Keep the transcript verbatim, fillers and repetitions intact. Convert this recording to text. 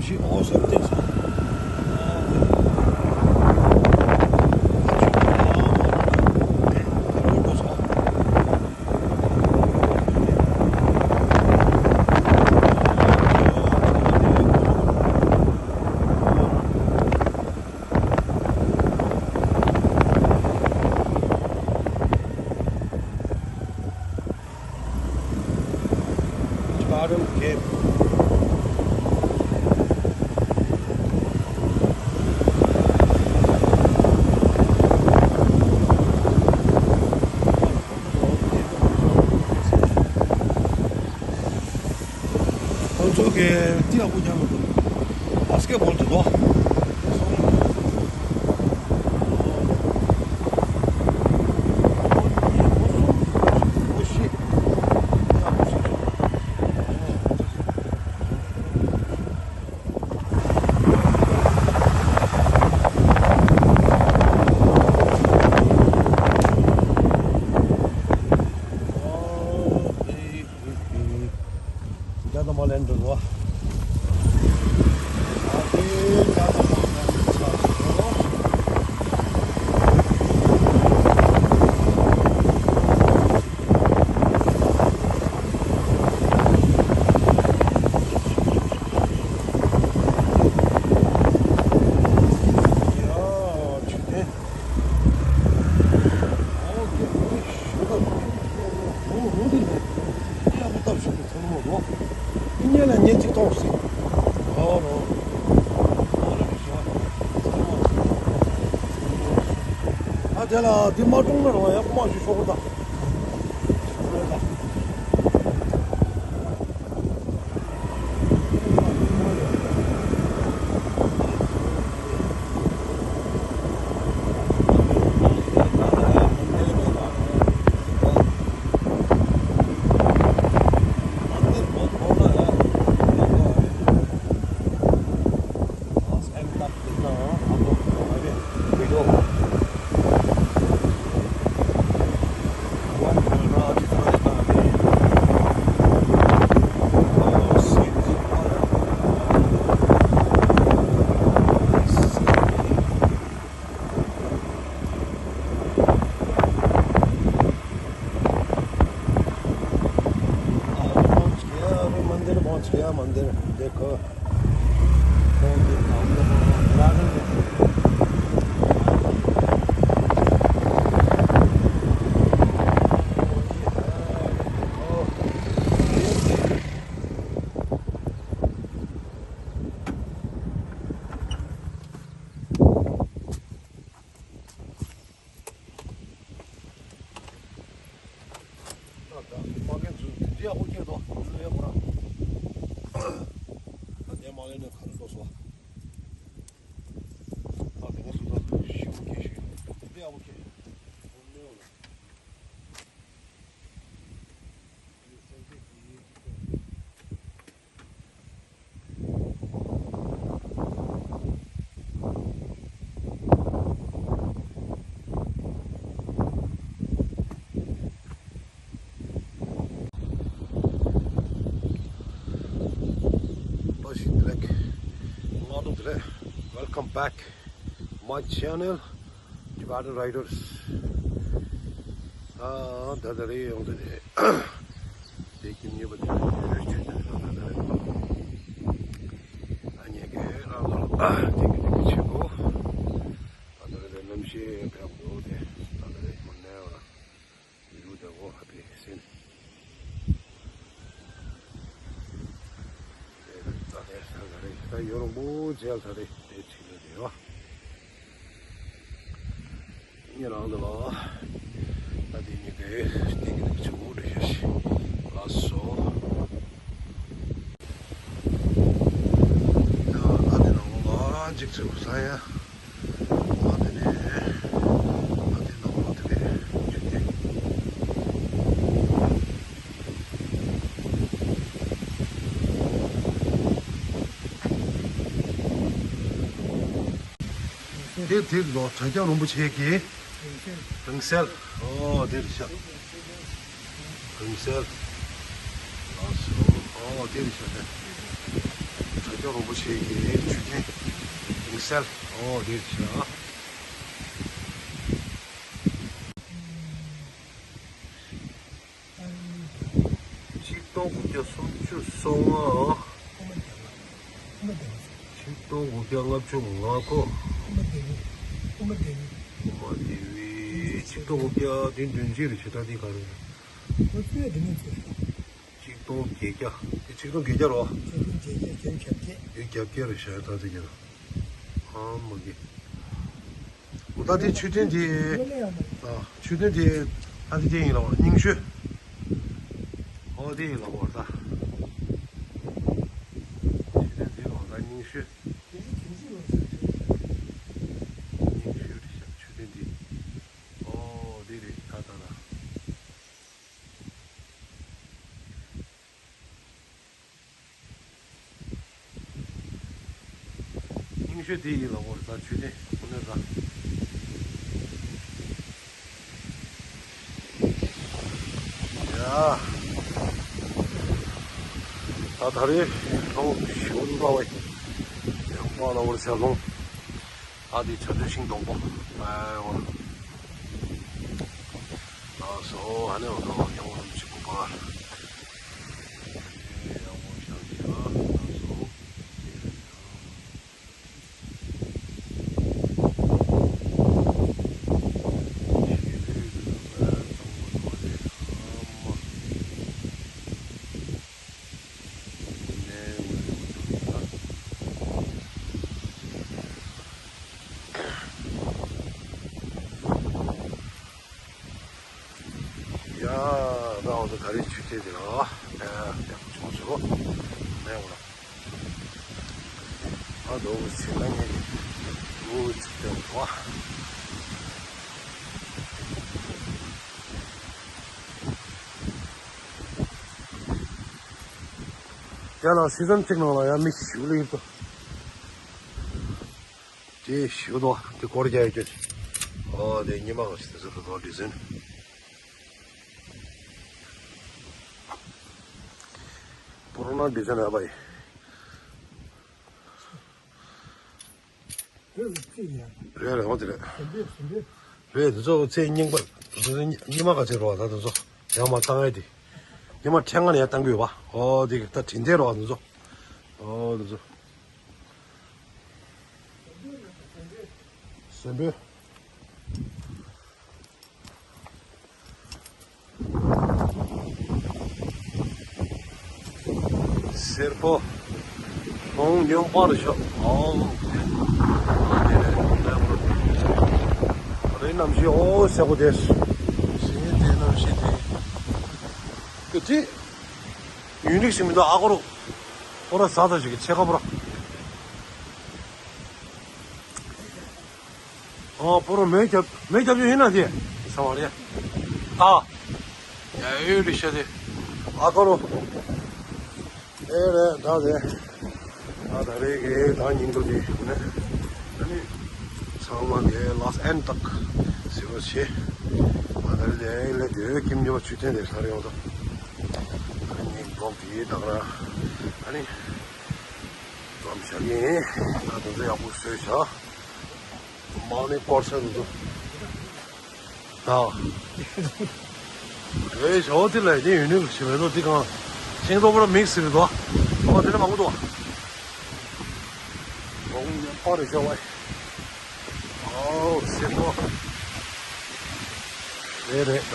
ཞིག་འོ་ཟེར་བལྟས་སོང་། Garden Gate. ཁོང་ཚོ་གི་ཏི་ཡ་ཁུ་རྒྱབ་མི་འདུག་ཨ་སྐེ་བོལ་དུ་འདུག་རྒྱ་དམར་ལན་འགྲོ་རོ། ཨ་ཏི་རྒྱ་དམར་ལན་ཚ་ཞིག་རོ། ཨ་དེ་ལ་འདི་མ་ཀྲོང་ན་རོ་ཡག་པོ་མ་ཞུ་ཤོག་གོ་ད། मंदिर पहुंच गया, मंदिर देखो। མ་རྒན་ཚོས་དེ་འདྲའི་ཡག་པོ་སྐྱེས་འདུག་ལས་ཁོ་རང་། ད་དེ་མ་ལས་ནས་ག་རེ་ལོག་སོང་། ད་དེ་ང་ཚོ་ད་ཞིབ་པོ་སྐྱེས་ཤིག་དེ་འདྲའི་ཡག་པོ་སྐྱེས། Welcome back my channel, Tibetan Riders. ཨ་ད་ད་རེད་ཡོང་དུས་དེ་དེ་ཁྱིམ་གཉིས་པ་དེ་རེད་ཆུ་དེ་རེད་ད་ད་རེད། ཨ་ཉེ་གེ་རང་ལ་དེ་གི་དེ་གི་ཆེ་གོ། ད་ད་རེད་གནམ་གཤིས་ཡང་ཕེབས་འདུག་དེ་ད་ད་རེད་མ་ནས་བ་ལ་ཡུ་དེ་གོ་ཧ་པི་སིན། དེ་ད་ད་རེད་ད་ད་རེད་ད་ཡོ་རོག་པོ་མཇལ་ད་རེད་དེ་ཆེ་ལ་རེད་བ། ཉེ་རང་དུ་ལ། ད་དེ་ཉེ་གེ་སྟེང་གི་ཆུ་བོ་འདྲ་ཞིག་ལ་སོ། ད་ད་དེ་ནང་ལ་འཇིག་ཚུལ་ས་ཡ། ད་དེ་ནས་ད་དེ་ནང་ལ་དེ་ནས་འཇིག་དེ། དེ་དེ་ལོ་བྲག་སྐྱབས་རིན་པོ་ཆེ་གི་རིང་བསྲེལ། ཨོ་དེ་རེད་ཤག་རིང་བསྲེལ། ཨོ་དེ་རེད་ཤག་དེ། བྱང་ཆུབ་རིན་པོ་ཆེ་གི་མཆོད་རྟེན་དེང་སང་། ཨོ་དེ་ཆ། གཅིག་སྟོང་དགུ་བརྒྱ་སུམ་ཅུ་སོ་ལྔ། གཅིག་སྟོང་དགུ་བརྒྱ་ལྔ་བཅུ་ང་དགུ། སྐུ་མ་བདེ་བའི་གཅིག་སྟོང་དགུ་བརྒྱ་བདུན་བདུན་ཅིག་རེད། ཆེ་ཕྲ་དེ་ག་རེ་རེད། ཁོ་ཚོས་དེ་མིན་ཚོས། གཅིག་སྟོང་བརྒྱད་བརྒྱ། དེ་གཅིག་སྟོང་བརྒྱད་བརྒྱ་རོ། གཅིག་སྟོང་བརྒྱད་བརྒྱ་བརྒྱད་ཅུ་གྱ་བརྒྱད། དེ་གྱ་བརྒྱད་རེད་ཤག་ད་དེ་གྱ། ཨ་མ་གི། འོ་ད་དེ་མཆོད་རྟེན་དེ། ཨ་མཆོད་རྟེན་དེ་ད་དེ་སྐྱེ་ཡིན་ལ་བ་རྙིང་ཤོས། ཨོ་དེ་ཡིན་ལ་བ་ད། མཆོད་རྟེན་དེ་ལ་བ་ད་རྙིང་ཤོས། རྙིང་ཤོས་རེད་ཤག་མཆོད་རྟེན་དེ། ཨོ་དེ་རེད་ད་ད་ད། རྙིང་ཤོས་དེ་ཡིན་ལ་འོ་ད་མཆོད་རྟེན་ཁོ་ནས་ད། ཡ། ད་ད་རེས་ལྷོ་ཞུ་འདྲ་བ་ཡིན། ཡ་ཧོ་ལ་འོ་ཟེར་ལྷོ། ཨ་དེ་ཆ་ཆུ་ཤིང་སྡོང་པོ། ཨ་འོ། ལགས་སོ། ཨ་ནི་འོ་ད་ཡང་འོ་ཅིག་གོ་པ། ཡ། ད་འོ་ད་ད་རེས་ཆུ་ཚོད་དེ་ལ། ཡ་ཡག་པོ་བྱུང་སོང་། མེད་འོ་ལ། ཨ་དོ་བོ་ཆེ་ན་ངས་འུ་ཅིག་བསྟན་འགྲོ། ཡ་ལ་སི་ཛོན་གཅིག་ནང་ལ་ཡ་མི་ཞིག་ལ་ཡིན་ཏོ། དེ་ཞུ་དོ། དེ་སྐོར་རྒྱག་རྒྱུ། ཨོ་དེ་ཉི་མ་ག་ཞིག་དེ་ཚོ་ལ་དོ་ཌི་ཛན། པོ་རོ་ན་ཌི་ཛན་ཨ་བའི། རེད་རེད་འོ་དེ་རེད། རེད་དེ་ཚོ་ཚེ་རྙིང་པ། དེ་ཚོ་ཉི་མ་ག་ཚེ་རོ་ད་དེ་ཚོ་ཡང་མ་བཏང་ཡ་དེ། ཉི་མ་ཕྲེང་ང་ནས་ཡང་བཏང་གི་ཡོད་པ། ཨོ་དེ་ད་དྲིན་ལྡན་རོ་དེ་ཚོ། ཨོ་དེ་ཚོ། སེམས་པའི། སེར་པོ། ལོང་ཉོན་པར་ཤོག་ཨོ། རེ་གནམ་གཤིས་ཨོ་སེ་གོ་དེ། ཞེས་དེ་གནམ་གཤིས་དེ། ཀི་ཏི། ཡུན་རིག་ཞིག་མི་འདུག་ཨ་ཁོ་རོ། ཁོ་ར་ཟ་ད་ཞིག་གི་ཆེ་ཁ་པོ་ར། ཨོ་པོ་རོ་མེ་རྒྱབ་མེ་རྒྱབ་ཡོད་ཡིན་ན་དེ། ས་བ་རེད། ད། ཡ་ཡོད་རེད་ཤ་དེ། ཨ་ཁོ་རོ། ཨེ་རེད་ད་དེ། ད་ད་རེད་གི་ད་ཉིན་དུ་དེ་ནས། ཨ་ནི། ཚང་མ་དེ་ལ་ཨན་ཏག་ཟེར་བ་བྱེད། ད་ད་རེད་དེ་ལས་དེ་ཀིམ་ཉོ་ཆུ་ཐེན་དེ་ལྷ་རེ་ཡོད་དོ། ཨ་ནི་བོག་དེ་ད་ག་ར། ཨ་ནི། ལམ་ཤར་ཡིན། ད་དུང་ཚོ་ཡག་པོ་བཟོས་བྱ། མ་ནི་སྐོར་ས་འདུག་ད། རེད་ཞོ་དེ་ལ་དེ་ཡོད་ནི་ཞིག་མེད་དོ་དེ་གང་། ཤིང་ཏོག་པོ་ལ་མིག་སི་རེད་དོ། ཨོ་དེ་ལ་མང་པོ་འདུག་ཨོ་ཉམས་པ་རེད་ཞོ་བ། ཨོ་སེ་ཏོ། རེད་རེད་ད།